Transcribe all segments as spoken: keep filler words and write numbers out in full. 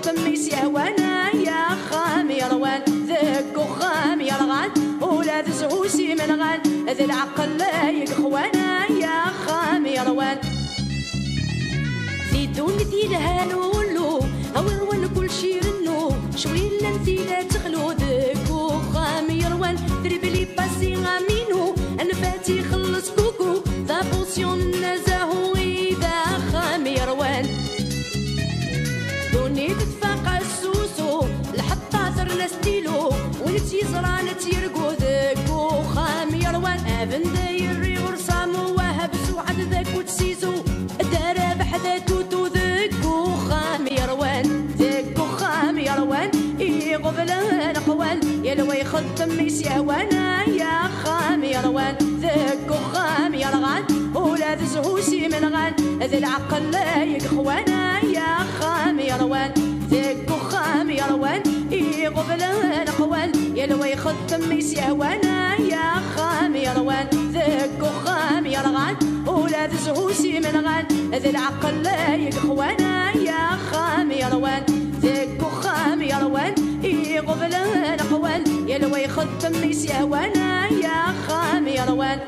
Temmis yehwan ay axxam yerwan, deg uxxam yerɣan, ula d zzhu s imenɣan, d lɛeqel ay ixwan ay axxam yerwan. Di ddunit yelhan ullu, awer wan kulci irennu, cwi llan tila texlu, deg uxxam yerwan, tribli pasi aminu, anfati xelleṣ kuku, d apusyon n azahu i d axxam yerwan. Ddunit tfaq asusu, lḥeṭṭa terna stilu, win tt-yeẓran ad tt-yergu, deg uxxam yerwan. Abendayri ur samu wahab suɛad d akut sizu, darabeḥ d atutu, deg uxxam yerwan. Deg uxxam yerwan, iɣeblan qwan, yal wa ixeddem is yehwan ay axxam yerwan. Deg uxxam yerɣan, ula d zzhu s imenɣan, d lɛeqel ay ixwan ay axxam yerwan. Deg uxxam yerwan, iɣeblan qwan, yal wa ixeddem is yehwan ay axxam yerwan. Deg uxxam yerɣan, ula d zzhu s imenɣan, d lɛeqel ay ixwan ay axxam yerwan. Deg uxxam yerwan, iɣeblan qwan, yal wa ixeddem is yehwan ay axxam yerwan.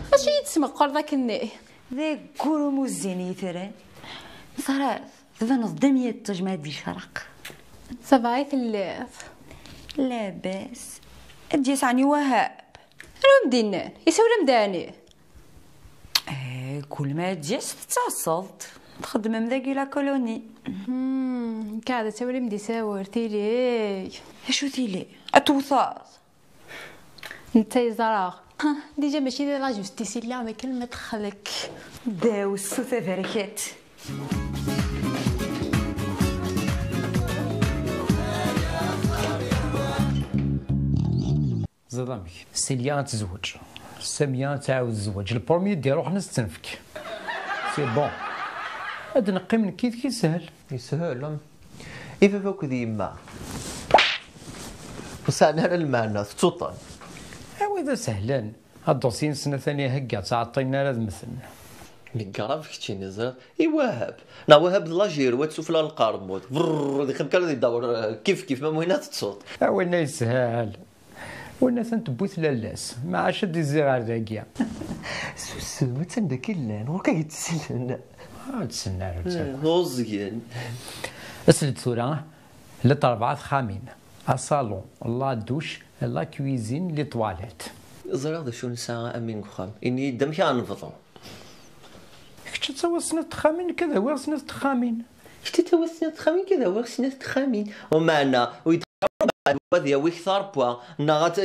Acu i yi-d-tesmeqqreḍ akken-nni? D aggur umuzzin i yi-terran. Ẓrat, tbaneḍ-d am yiṭij ma ad d-yecreq. Ça va, i telliḍ? Labas. Ad d-yas ɛni Wahab? Anwa m-d-innan? Isawel-am-d ɛni? Eh, kul ma ad d-yas tettaseḍ-d. Txeddmem dagi la colonie. Hmm, nekk ad tawlim d isawel, tili. Acu tili? Ad tewteḍ? Netta yeẓra. Ha, déjà mačči d la justice i lliɣ, mais akken ma texleq. Ddaw ssu taberkat. Ẓiḍ amek? Silya ad tezweǧ. Samiya ad tɛawed zzwaǧ. Le premier d-iruḥen ad s-tt-nefk. C'est bon. Ad neqqim nekk yid-k, yeshel. Yeshel, am. I baba akked yemma? Ur sɛan ara lmeɛna, tettuṭṭen. Awi d asehlan. Aḍusi-nsen atan ihegga, ttɛeṭṭilen ara ad mmten. Neggar am keččini, ẓriɣ. I Wahab? Neɣ Wahab d lajir, wa d sufla n lqermud. Brrr, d ixem kan ad idawr, eh, kif kif, ma muhin ad tettuḍ. A winna yeshel. Winna atan tewwi-t lalla-s. Maɛac ad d-izzi ɣer dagi. Susem, attan dagi llan, ɣur-k ad yetteslen. Ah, ad d-sellen ara, ur ttagad. Eh, ɛuẓgen. Sel-d tura, llant rebɛa texxamin. Asalon, la douche, la cuisine, les toilettes. Ẓriɣ d acu nesɛa am win deg uxxam. Ini-yi-d amek ara nebḍu. Kečč ad tawiḍ snat texxamin, nekk ad awiɣ snat texxamin. Kečč ad tawiḍ snat texxamin, nekk ad awiɣ snat texxamin. Umeɛna, ur yetḥeqqer umeɛna, wa ad yawi kter n wa, neɣ ad t-,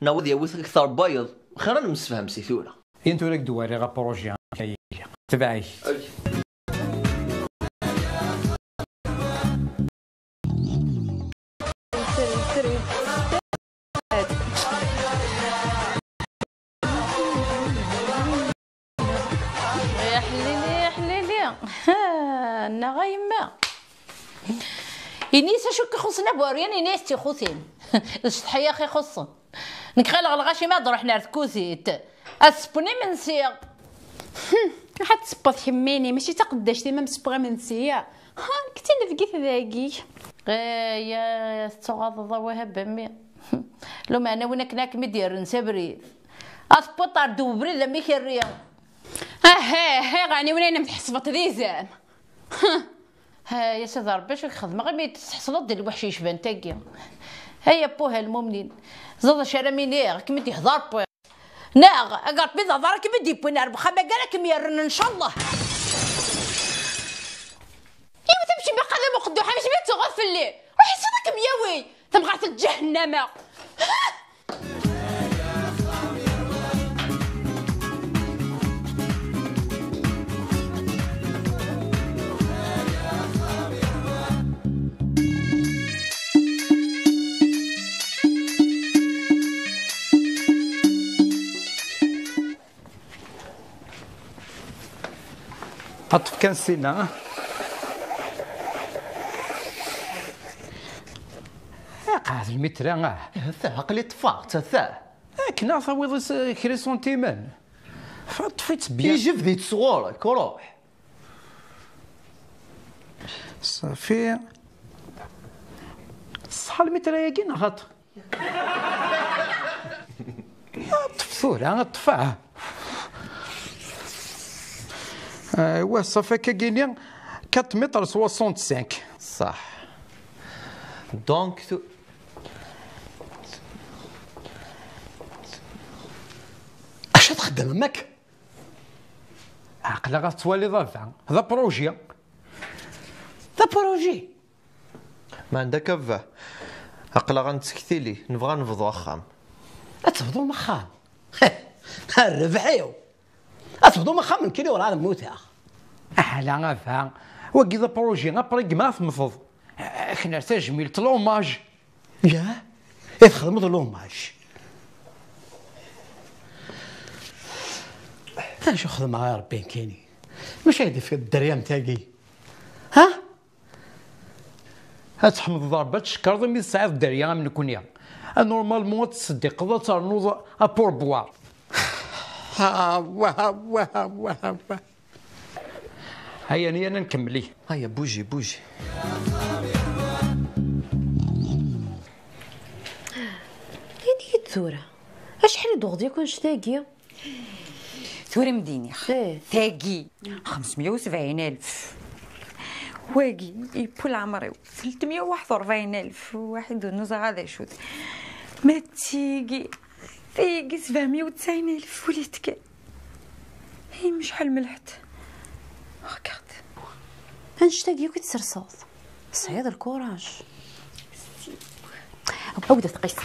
neɣ wa ad yawi kter n wayeḍ. Xir ad nemsefham si tura. Yin tura i k-d-wariɣ apṛuji akka yili. Tbeɛ-ik. Ya ḥlili, ya ḥlili. Ha, neɣ a yemma. Ini-as acu k-ixuṣṣen a Bwaryan, ini-as tixutin. D cetḥa-ya i ixuṣṣen. Nekk ɣileɣ lɣaci ma d-ruḥen ar tkutit, ad sewwen imensi. Hm, ad tsewweḍ kemmini, mačči d taqeddact-im am sewweɣ imensi. Ha, nekk d tinebgit dagi. Eh, ya, tettuɣaḍeḍ a Wahab a mmi. Lumeɛna win akken ad kem-id-yerren s abrid. Ad tewwiḍ ar ddaw ubrid am ikerri. Ahih, ahih, ɛni win ayen am tḥesbeḍ d izem? Ha, ya Sidi Ṛebbi, acu k-xedmeɣ imi tḥesleḍ di lweḥc yecban tagi? Ay appuh a lmumnin, ẓeḍ acu ara m-iniɣ, ad kem-id-ihḍer Ṛebbi. Neɣ, ag Ṛebbi d aḍar ad kem-id-iwwin ar wexxam-agi ara kem-yerren, ncallah. Yiwet amcebbeq ad am uqedduḥ, amcebbeq ad tuɣeḍ fell-i. Ruḥ iṣiḍ ad kem-yawi tamɣart n lǧahennama. Ṭṭef kan sina. Ah, d lmitra, ah. Ata, aql-i ṭṭfeɣ-tt, ata. Akken ad tawiḍ is-, kra isantimen. Ṭṭef-itt byan. Ijebd-itt sɣur-k, ruḥ. Ṣafi. Ṣṣeḥ lmitra-agi neɣ xaṭi? Ṭṭef tura, ṭṭef, ah. Aywa, ṣafi, akka-gini quatre mètres soixante-cinq. Ṣaḥ. Donc, tu- Acu txeddmem akk? Aql-aɣ ad twaliḍ a baba, d apṛuji. D apṛuji. Ma ɛendak a baba, aql-aɣ ad nettektili, nebɣa ad nebḍu axxam. Ad tebḍum axxam? A rrbeḥ-iw! Ad tebḍum axxam nekkini werɛad mmuteɣ. Ahala a baba, wagi d apṛuji, après gma ad temmteḍ. Ad k-nerr tajmilt, l'hommage. Ya, i txedmeḍ l'hommage. Acu xedmeɣ a Rebbi nekkini? Maca i d-ifka dderya am tagi? Ha? Ad tḥemdeḍ Rebbi, ad tcekkreḍ imi tesɛiḍ dderya am nekni. A normalement ad tettseddiqeḍ, ad ternuḍ à pourboire. Ha, wa, wa, wa, wa. Aya, aya, ad nkemmel. Aya, bougie, bougie. Ini-yi-d tura, acḥal i d-tuɣeḍ yakk annect-agi? Tura m-d-iniɣ. Eh. Tagi, xemsemya u sebɛin alef. Wagi, yewwi leɛmer-iw, tletmya u waḥed u rebɛin alef, waḥid ur nuẓeɣ d acu-t. Ma d tigi, tigi sebɛemya u tesɛin alef, ula d kan. Ay, mecḥal melḥet. Regarde. Annect-agi akk i tserseḍ? Tesɛiḍ lkuraj. Awd ad tqis.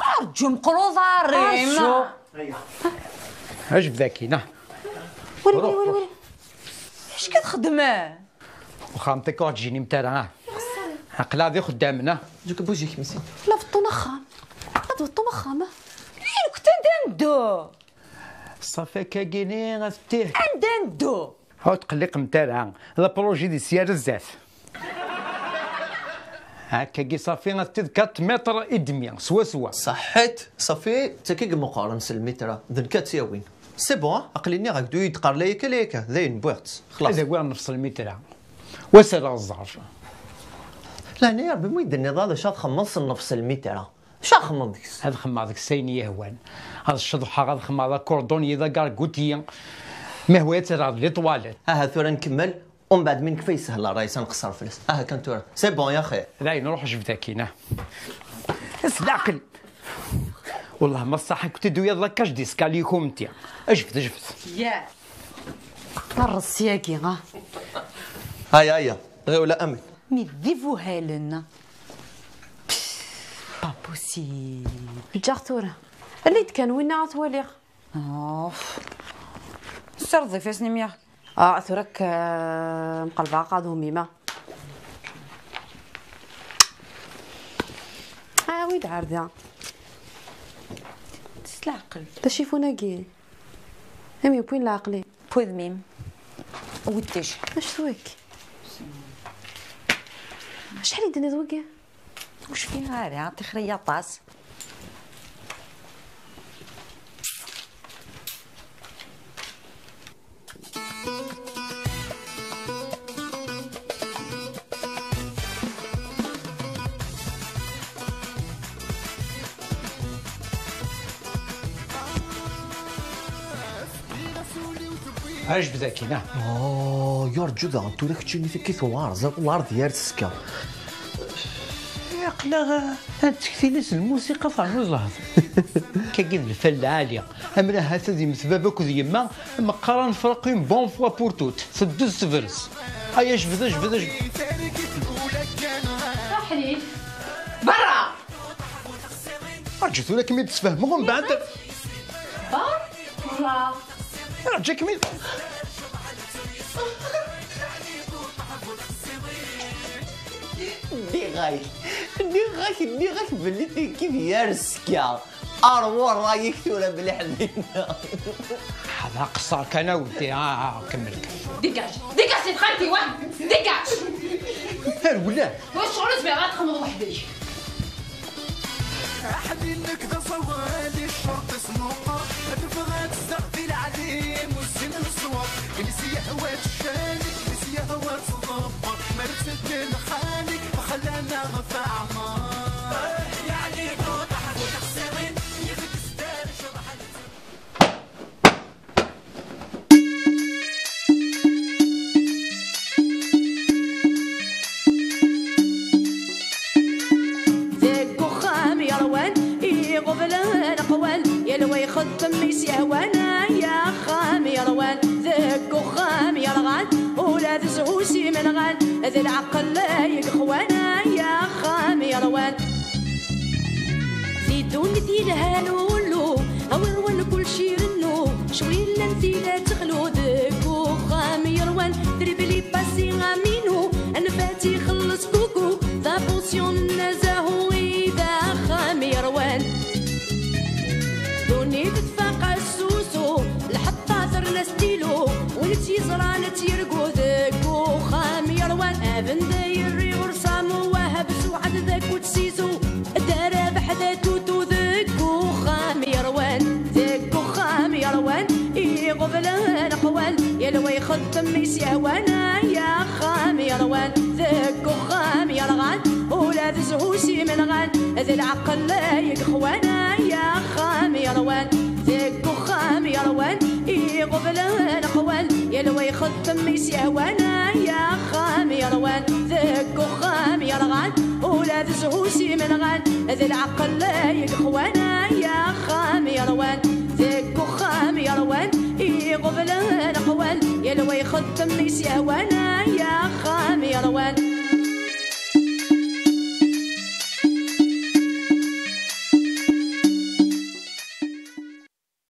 Arǧu, meqqer uḍar-im. Arǧu. Ajbed akkin, ah. Wali, wali, wali, wali. Acu i txeddmem? Wexxam, tek ur ǧǧin imtara, ah. Aql-aɣ d ixeddamen, ah. Ǧuk bougie-k, messi. La beṭṭun axxam. La beṭṭun axxam, ah. Llan kent anda neddu? Ṣafi, akka-gini ad t-tih. Anda neddu? Ur tqelliqemt ara, d apṛuji di sya ar zdat. Akkagi ṣafi ad t-tih quatre mètres et demi, swaswa. Ṣaḥḥit, ṣafi, d tagi i imeqqren s lmitra, d nekk ad tt-yawin. C'est bon, ah, aql-i nniɣ-ak-d ur yi-d-qqar la akka la akka, dayen wwiɣ-tt, xlaṣ. Ad awiɣ nnefṣ lmitra, wa s rreɣ ẓẓerf. Leɛnaya Rebbi, ma yi-d-tenniḍ d acu ad txemmeḍ s nnefṣ lmitra? Acu ad xedmeḍ deg-s? Ad xemmeɣ deg-s ayen i yi-hwan. Ad ceḍḥeɣ, ad xemmeɣ d akurdun-yi, d agarguti. Ma hwa ad tt-rreɣ d litwalit. Aha, tura nkemmel, umbeɛd mi nekfa yeshel ṛṛay-is, ad nqeṣṣer fell-as. Aha kan tura. C'est bon, ya xir. Dayen, ruḥ jbed akkin, ah. S leɛqel. Wellah ma ṣṣaḥ, ad k-id-tuyaḍ la cage d'escalier kummti. Jbed, jbed. Yah. Ṛṛes-agi, ah. Aya, aya. Ɣiwel a Amin. Mi d ibuhalen. Pff, pas possible. Ǧǧaɣ tura. Alli-d kan winna ad t-waliɣ. Uf. Ssirdeḍ ifassen-im ya. Ah, tura k-, eh, mqelbeɣ aqadum-im. Ah, wi d-ɛerda. S leɛqel. D acifun-agi. Am yewwin leɛqel-im. Wudem-im. Weddic. Acu wagi? Acḥal i d-tenniḍ wagi? Ur cfiɣ ara, tixri aṭas. Ajbed akkin, ah. Oh, yurǧu daɣen tura keččini tagi tuɣareḍ, tuɣareḍ yar tsekka. Aql-aɣ ad nettektil s lmusiqa ternuḍ lehdur. Kagi d lfal lɛali. Amla ahat ad yemmet baba akked yemma, meqqar ad nefreq une bonne fois pour toutes. Teddez tebres. Ay ajbed, ajbed, ajbed. Ruḥ-iyi. Berra! Rǧu tura kem-id-sfehmeɣ, mbeɛd. Berra! Rǧu kem-id. Nniɣ-ak, nniɣ-ak, nniɣ-ak belli tigi d yar sska. Rwu ṛṛay-ik tura mliḥ dinna. Ḥed aqeṣṣer kan a weddi, ah, ah, kemmel kan. Dégage, dégage, c'est tranquille, ouais. Dégage. Ar wula. Wa ccɣel ur tebɣiḍ ad txedmeḍ weḥd-k. Deg uxxam yerwan, iɣublen qwan, yal wa ixeddem mi s-yehwan. Ay axxam yerwan, deg uxxam yerɣan, ula d zzhu s imenɣan, d lɛeqel ay ixwan. Ay axxam yerwan. Di ddunit yelhan ullu, awer wan kulci irennu, cwi llan tila texlu. Deg uxxam yerwan, tribli pasi aminu, anfati xelleṣ kuku, d apusyon n azahu i d axxam yerwan. Ddunit tfaq asusu, lḥeṭṭa terna stilu, win tt-yeẓran ad tt-yergu. Deg uxxam yerwan, abendayri ur samu wahab suɛad d akut sizu, darabeḥ d atutu. Deg uxxam yerwan, deg uxxam yerwan, iɣublen qwan, yal wa ixeddem mi s-yehwan. Ay axxam yerwan, deg uxxam yerɣan, ula d zzhu s imenɣan, d lɛeqel ay ixwan. Ay axxam yerwan, deg uxxam yerwan, iɣublen qwan, yal wa ixeddem mi s-yehwan. Ay axxam yerwan, deg uxxam yerɣan, ula d zzhu s imenɣan, d lɛeqel ay ixwan. Ay axxam yerwan, deg uxxam yerwan, iɣublen qwan, yal wa ixeddem mi s-yehwan. Ay axxam yerwan,